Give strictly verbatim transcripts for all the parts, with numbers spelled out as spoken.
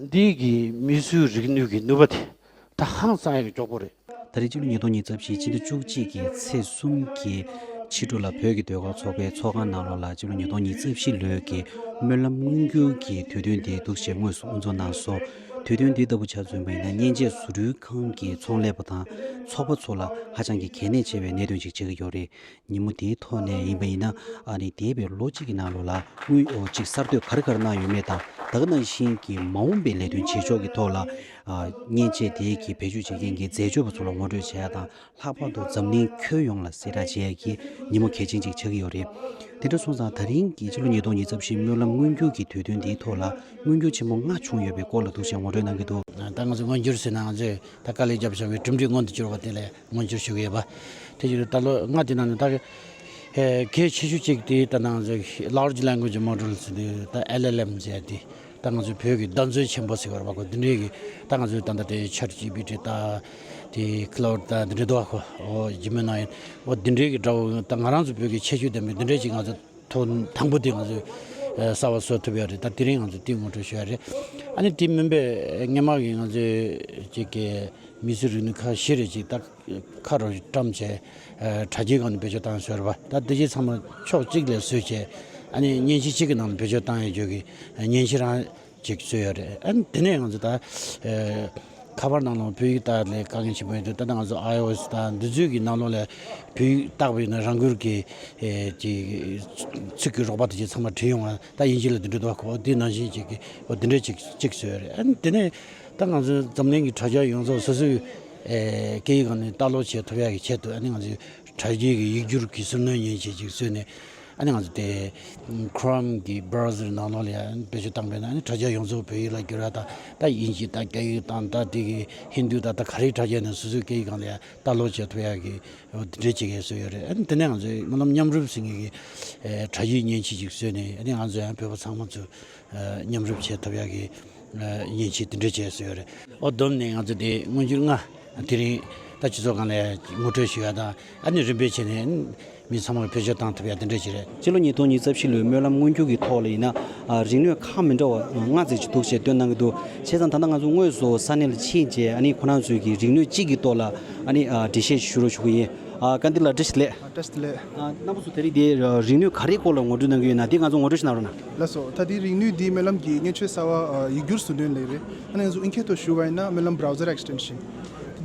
འདི་གི་མིས་བཟོས་རིག་ནུས་ཀྱི་ནུས་པ་དེ་ད་ཧང་སང་ཡག་གི་མགྱོགས་པོ་རེད། ད་རེས་ཕྱི་ལོ་ཉིས་སྟོང་ཉི་ཤུ་རྩ་བཞི་ཕྱི་ཟླ་བཅུ་གཅིག་གི་ཚེས་གསུམ་གྱི་ཕྱི་དྲོ་ལ་བོད་ཀྱི་ཟློས་གར་ཚོགས་པའི་ཚོགས་ཁང་ནང་ལོགས་ལ་ཕྱི་ལོ་ཉིས་སྟོང་ཉི་ཤུ་རྩ་བཞི་ལོའི་གི་སྨོན་ལམ་མངོན་འགྱུར་གྱི་དུས་སྟོན་དེ་འདུག་སེ་དངོས་སུ་དབུ་འཛུགས་གནང་སོང་། དུས་སྟོན་འདི་ལྟ་བུ་ཆ་མཚོན་པ་ཡིན་ན་མཉེན་ཆས་བཟོ་སྐྲུན་ཁང་གི་ཚོང་ལས་པ་དང་ཚོགས་པ་ཚོ་ལ་ཧ་ཅང་གི་གལ་གནད་ཆེ་བའི་གནད་དོན་ཅིག་ཆགས་ཀྱི་ཡོད་རེད། ཉིན་མོ་དེའི་ཐོག་ནས་ཡིན་པ་ཡིན་ན། ཨ་ནི་འདས་པའི་ལོ་གཅིག་གི་ནང་ལོགས་ལ་དངུལ་ཨོ་གཅིག་གསར་གཏོད་ག་རེ་ག་རེ་གནང་ཡོད་མེད་དང་། ད་ག་ནང་བཞིན་གྱི་མ་འོངས་པའི་ལས་དོན་བྱེད་ཕྱོགས་ཀྱི་ཐོག་ལ། ཨ་མཉེན་ཆས་དེའི་གི་བེད་སྤྱོད་བྱེད་མཁན་གྱི་འཛད་སྤྱོད་པ་ཚོ་ལ་ངོ་སྤྲོད་བྱེད་ཡ་དང་། ལྷག་པར་དུ་འཛམ་གླིང་ཁྱོན་ཡོངས་ལ་གསལ་བསྒྲགས་བྱེད་ཡ་གི་ཉིན་མོ་གལ་ཆེན་ཅིག་ཆགས་ཀྱི་ཡོད་རེད། དེ་འདྲ་སོང་ཙང་ད་རིང་གི་ཕྱི་ལོ་ཉིས་སྟོང་ཉི་ཤུ་རྩ་བཞི་སྨོན་ལམ་མངོན་འགྱུར་གྱི་དུས་སྟོན་འདིའི་ཐོག་ལ་མངོན་འགྱུར་ཆེན་པོ་ལྔ་བྱུང་ཡོད་པའི་སྐོར་ལ་འདུག་སེ་ངོ་སྤྲོད་གནང་གི་འདུག་ད་ང་ཚོས་མངོན་འགྱུར་ཟེར་ན་ང་ཚོས་ད་དཀའ་ལས་བརྒྱབ་བཞག་པའི་གྲུབ་འབྲས་མངོན་དུ་གྱུར་བ་དེ་ལ་མངོན་འགྱུར་ཞུ་གི་ཡོད་པ། དེ་བཞིན་ད་ལོ་ལྔ་དེ་ནང་ནས་ད་གལ་ཆེ་ཤོས་གཅིག་དེ་ད་ང་ཚོས་Large Language Model ཟེར་དུས་ད་ཨེལ་ཨེལ་ཨེམ་ཟེར་ཡ་དེ་ད་ང་ཚོས་བོད་ཀྱི་བརྡ་མཚོན་ཆེན་པོ་ཟེར་བ་རེད་པ། ཁོ་འདི་འདྲའི་གི་ད་ང་ཚོས་ད་ལྟ་དེ་Chat G P T ད་དེ་Claude ད་འདི་འདྲའི་འདུག་པ། ཁོ་ཨོ་ཇི་མེ་ནའི་ཨོ་འདི་འདྲའི་གི་འདྲ་བོ་ད་ང་རང་ཚོ་བོད་ཀྱི་ཁྱད་ཆོས་ལྡན་པའི་འདི་འདྲའི་ཅིག་ང་ཚོ་ཐོག་དང་པོ་དེ་ང་ཚོས་ཨ་གསར་པ་བཟོ་ཐུབ་ཡ་རེད། ད་དེ་རིང་ང་ཚོས་དེ་ངོ་སྤྲོད་ཞུ་ཡ་རེད། ཨ་ནི་དེ་མིན་པའི་སྔོན་མ་གི་ང་ཚོས་ཅིག་གི་མིས་བཟོས་རིག་ནུས་ཁག་བཞི་རེ་ཅིག་ད་ཁ་རུ་བཀྲམ་བྱས་ཨ་དྲ་རྒྱའི་སྒང་ནས་བེད་སྤྱོད་བཏང་ཡོད་རེད་པ། ད་དེ་གྱད་ཚང་མ་ཕྱོགས་གཅིག་ལ་བཟོས་བྱས་ཨ་ནི་མཉེན་ཆས་གཅིག་གི་ནང་ལ་བེད་སྤྱོད་བཏང་ཡ་ཅིག་གི་མཉེན་ཆས་རང་ཅིག་བཟོས་ཡོད་རེད། ཨ་ནི་དེ་ནས་ང་ཚོ་ད་ཨ་ཁ་པར་ནང་ལ་བོད་ཡིག་བཏགས་ལས་དཀའ་ངལ་ཆེན་པོ་ཡོད་དུས། ད་ལྟ་ང་ཚོ་ཨའི་ཨོ་ཨེས་དང་འདི་ཚོའི་གི་ནང་ལོགས་ལ་བོད་ཡིག་བཏགས་པ་ཡིན་ན་རང་འགུལ་གྱིས་ཨེ་ཅིག་ཚིག་གི་རོགས་པ་དེ་ཚོ་ཚང་མ་བྲིས་ཡོང་བ། ད་དབྱིན་ཇི་ལ་འདི་འདྲ་འདུག་གོ། འདི་ནང་བཞིན་ཅིག་གི་འོ་འདི་འདྲ་ཅིག་ཅིག་བཟོས་ཡོད་རེད། ཨ་ནི་དེ་ནས་ད་ང་ཚོའི་འཛམ་གླིང་གི་དྲ་རྒྱ་ཡོངས་རྫོགས་སོ་སོའི་ཨེ་སྐད་ཡིག་སྒང་ནས་ལྟ་ཀློག་བྱེད་ཐུབ་ཡག་གི་ཆེད་དུ། ཨ་ནི་ང་ཚོའི་དྲ་རྒྱའི་གི་ཡིག་སྒྱུར་གྱི་ཟུར་སྣོན་མཉེན་ཆས་ཅིག་བཟོས་ནས། ཨ་ནི་ང་ཚོ་དེ་Chrome་གི་browser་ནང་ལོགས་ལ་ཡང་བེད་སྤྱོད་བཏང་པས་ན། ཨ་ནི་དྲ་རྒྱ་ཡོངས་རྫོགས་བོད་ཡིག་ལ་བསྒྱུར་ཡ་དང་། ད་དབྱིན་ཇི་དང་རྒྱ་ཡིག་དང་། ད་དེ་གི་ཧིན་རྡུ་དང་། ད་ག་རེའི་དྲ་རྒྱ་ནས་སོ་སོའི་སྐད་ཡིག་སྒང་ལ་ཡང་ལྟ་ཀློག་བྱེད་ཐུབ་ཡ་གི་འོ་དེ་འདྲའི་ཅིག་ཡང་བཟོས་ཡོད་རེད། ཨ་ནི་དེ་ནས་ང་ཚོའི་སྨོན་ལམ་མཉམ་རུབ་ཟེར་མཁན་གྱི་ཨེ་དྲ་རྒྱའི་མཉེན་ཆས་ཅིག་བཟོས་ནས། ཨ་ནི་ང་ཚོ་ཡང་བོད་པ་ཚང་མ་ཚོ་ཨེ་མཉམ་རུབ་བྱེད་ཐུབ་ཡ་གི་ཨེ་མཉེན་ཆས་དེ་འདྲ་བྱས་བཟོས་ཡོད་རེད། ཨོ་བསྡོམས་ནས་ང་ཚོ་དེ་མངོན་འགྱུར་ལྔ་དེ་རིང་ད་སྤྱི་ཚོགས་སྒང་ལ་ངོ་སྤྲོད་ཞུ་ཡ་དང་། ཨ་ནི་རིམ་པས་བྱས་ནས་མི་ཚང་མར་བེད་སྤྱོད་བཏང་ཐུབ་ཡ་དེ་འདྲ་ཞིག་རེད། སྤྱི་ལོ་ཉིས་སྟོང་ཉི་ཤུ་རྩ་བཞི་ལོའི་སྨོན་ལམ་མངོན་འགྱུར་གྱི་ཐོག་ལ་ཡིན་ན། ཨ་རིག་ནུས་ཁག་མི་འདྲ་བ་ལྔ་ཙམ་ཅིག་འདུག་ཅེས་སྟོན་གནང་གི་འདུག་བྱས་ཙང་ད་ལྟ་ང་ཚོ་དངོས་སུ་ས་གནས་ལ་ཕྱིན་བྱས། ཨ་ནི་ཁོ་རང་ཚོའི་གི་རིག་ནུས་གཅིག་གི་ཐོག་ལ་ཨ་ནི་ཨ་འགྲེལ་བཤད་ཞུ་རོགས་ཞུ་གི་ཡིན། ཨ་བཀའ་འདི་ལགས་བཀྲ་ཤིས་བདེ་ལེགས། ཨ་བཀྲ་ཤིས་བདེ་ལེགས། ཨ་རྣམ་པ་ཚོ་ད་རེས་དེ་རིག་ནུས་ག་རེའི་སྐོར་ལ་ངོ་སྤྲོད་གནང་གི་ཡོད་ན། དེ་ང་ཚོ་ངོ་སྤྲོད་ཞིག་གནང་རོགས་གནང་། ལགས་སོ། ད་དེ་རིག་ནུས་འདི་སྨོན་ལམ་གྱི་མཉེན་ཆས་གསར་བ་ཨ་ཡིག་སྒྱུར་ཟུར་སྣོན་ལས་རེད། ཨ་ནི་ང་ཚོ་ཨིན་སྐད་ཐོག་ཞུ་བ་ཡིན་ན་སྨོན་ལམ་browser extension།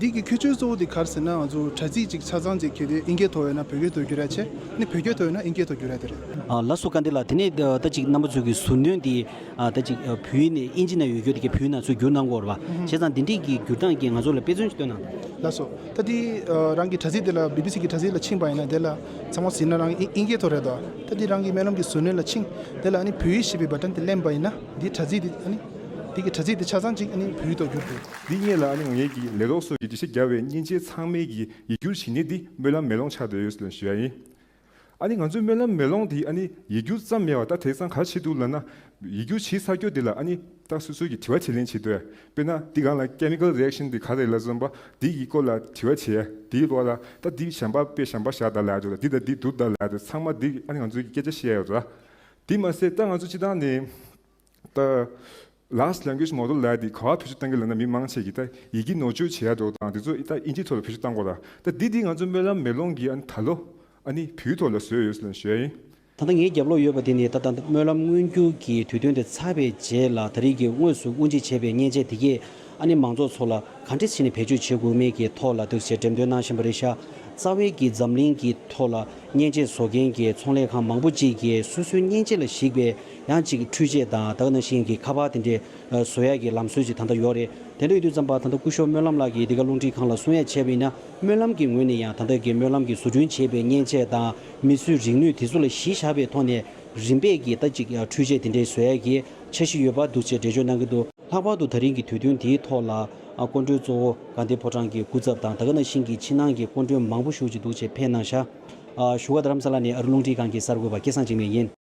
འདི་གི་ཁྱད་ཆོས་གཙོ་བོ་དེ་ག་རེ་ཟེར་ན། ང་ཚོ་དྲ་ཚིགས་ཅིག་ཆ་ཚང་ཅིག་གལ་ཏེ་ཨིན་སྐད་ཐོག་ཡོད་ན་བོད་སྐད་ཐོག་བསྒྱུར་ཡ་བྱས། ཨ་ནི་བོད་སྐད་ཐོག་ཡོད་ན་ཨིན་སྐད་ཐོག་བསྒྱུར་ཡ་དེ་རེད། ཨ་ལགས་སོ། བཀའ་འདི་ལགས། དེ་ནས་ད་ཅིག་རྣམ་པ་ཚོའི་གི་ཟུར་སྣོན་འདི་ཨ་ད་ཅིག་ཨ་བོད་ཡིག་ནས་ཨིན་ཇི་ནང་ཡོད་རྒྱུ་དེ་གི་བོད་ཡིག་ནང་ཚུར་བསྒྱུར་གནང་དགོས་རེད་པ། བྱས་ཙང་འདི་འདྲའི་གི་བསྒྱུར་སྟངས་ཀྱིས་ང་ཚོ་ལ་དཔེ་མཚོན་ཞིག་སྟོན་གནང་དང་། ལགས་སོ། ད་འདི་ཨ་རང་གི་དྲ་ཚིགས་དེ་ལ་བི་བི་སི་གི་དྲ་ཚིགས་ལ་ཕྱིན་པ་ཡིན་ན། དེ་ལ་ཚང་མ་གཟིགས་ན་རང་ཨིན་ཨིན་སྐད་ཐོག་རེད་དོ། ད་འདི་རང་གི་སྨོན་ལམ་གྱི་ཟུར་སྣོན་ལ་ཕྱིན། དེ་ལ་ཨ་ནི་བོད་ཡིག་ཞེས་པའི་བ་ཊན་དེ་ལེན་པ་ཡིན་ན། འདི་དྲ་ཚིགས་དེ་ཨ་ནི་འདི་གི་དྲ་ཚིགས་དེ་ཆ་ཚང་ཅིག་ཨ་ནི་བོད་ཡིག་ཐོག་བསྒྱུར་འདུག་འདི་སྔོན་ལ་ཨ་ནི་ང་གཉིས་ཀྱིས་ལས་རོགས་ཚོ་གིས་འགྲེལ་བཤད་བརྒྱབ་པའི་མཉེན་ཆས་ཚང་མའི་གི་ཡིག་སྒྱུར་བྱེད་ནི་འདི་སྨོན་ལམ་མེ་ལོང་ཆགས་བསྡད་ཡོད་ཟེར་ཞུ་ཡ་ཡིན། ཨ་ནི་ང་ཚོའི་སྨོན་ལམ་མེ་ལོང་འདི་ཨ་ནི་ཡིག་སྒྱུར་ཙམ་མེད་པར་ད་དེང་སང་ག་རེ་བྱེད་འདུག་ལབ་ན། ཡིག་སྒྱུར་བྱེད་ཚར་རྒྱུ་འདི་ལ་ཨ་ནི་ད་སོ་སོ་གི་དྲི་བ་དྲིས་ལན་བྱེད་འདུག་དཔེར་ན་འདི་སྒང་ལ་chemical reaction་འདི་ག་རེ་ལབ་བཟོ་འབའ་འདི་གི་སྐོར་ལ་དྲི་བ་བྱེད་ཡ། འདིའི་སྐོར་ལ་ད་འདི་གཞན་པ་དཔེ་གཞན་པ་བཞག་དང་ལབ་ཡ་འདུག་ལ། འདི་དང་འདི་འདུག་དང་ལབ་ཡ་འདུག་ཚང་མ་འདི་ཨ་ནི་ང་ཚོའི་གི་སྐད་ཆ་བཤད་ཡ་ཡོད་ར། དེ་མ་ཟད་ད་ང་ཚོ་སྤྱིར་བཏང་ནས་ད་Large Language Model་ལབ་ཡ་འདི་ག་པར་བེད་སྤྱོད་གཏང་གི་ལབ་ན། མི་མང་ཆེ་གིས་ད་ཡི་གེ་ནོར་བཅོས་བྱེད་ཡ་འདྲ་བོ་དང་། འདི་ཚོ་ད་ཨིན་ཇིའི་ཐོག་ལ་བེད་སྤྱོད་གཏང་དགོས་ར། ད་འདི་འདི་ང་ཚོ་སྨོན་ལམ་མེ་ལོང་གིས་ཨ་ནི་ད་ལོ་ཨ་ནི་བོད་ཐོག་ལ་བཟོས་ཡོད་ཟེར་ལབ་ཞུ་ཡ་ཡིན། ད་ལྟ་ངའི་རྒྱབ་ལོགས་ཡོད་པ་དེ་ནི་ད་ལྟ་སྨོན་ལམ་མངོན་འགྱུར་གྱི་དུས་སྟོན་དེ་ཚར་བའི་རྗེས་ལ་ད་རེས་ཀྱི་དངོས་སུ་དབུ་འབྱེད་བྱས་པའི་མཉེན་ཆས་དེ་གས་ཨ་ནི་མང་ཚོགས་ཚོ་ལ་ག་འདྲས་བྱས་ནས་བེད་སྤྱོད་བྱེད་དགོས་མིན་གྱི་ཐོག་ལ་འདུག་སེ་འགྲེམས་སྟོན་གནང་བཞིན་པ་རེད་ཤག་རྩ་བའི་གི་འཛམ་གླིང་གི་ཐོག་ལ་མཉེན་ཆས་བཟོ་མཁན་གྱི་ཚོང་ལས་ཁང་མང་པོ་ཅིག་གིས་སོ་སོའི་མཉེན་ཆས་ལ་གཞིགས་པའི་ཡང་ཅིག་འཕྲུལ་ཆས་དང་། ད་ག་ནང་བཞིན་གྱི་ཁ་པར་དེ་འདྲས་བཟོ་ཡག་གི་ལམ་སྲོལ་ཅིག་ད་ལྟ་ཡོད་རེད། དེ་འདྲ་ཡོད་དུས་ཙམ་པ་ད་ལྟ་སྐུ་ཞབས་སྨོན་ལམ་ལགས་ཀྱིས་འདི་ག་རླུང་འཕྲིན་ཁང་ལ་གསུང་ཡ་བྱས་པ་ཡིན་ན། སྨོན་ལམ་གྱི་ངོས་ནས་ཡང་ད་ལྟ་གི་སྨོན་ལམ་གྱི་བཟོ་སྐྲུན་བྱས་པའི་མཉེན་ཆས་དང་མིས་བཟོས་རིག་ནུས་དེ་ཚོ་ལ་གཞི་བཞག་པའི་ཐོག་ནས་རིམ་པས་ཀྱིས་ད་ཅིག་འཕྲུལ་ཆས་དེ་འདྲའི་བཟོ་ཡ་གི་འཆར་གཞི་ཡོད་པ་འདུག་ཅེས་འགྲེལ་བརྗོད་གནང་གི་འདུག་ལྷག་པར་དུ་ད་རིང་གི་དུས་སྟོན་དེའི་ཐོག་ལ་ཨ་སྐུ་མགྲོན་གཙོ་བོ་དགའ་ལྡན་ཕོ་བྲང་གི་སྐུ་ཚབ་དང་། ད་ག་ནང་བཞིན་གྱི་ཕྱི་ནང་གི་སྐུ་མགྲོན་མང་པོ་ཞིག་ཅིག་འདུག་ཅེས་ཕེབས་གནང་ཤག་ཨ་བཞུགས་སྒར་རྡ་རམ་ས་ལ་ནས་ཨ་རི་རླུང་འཕྲིན་ཁང་གི་གསར་འགོད་པ་སྐལ་བཟང་འཇིགས་མེད་ཡིན།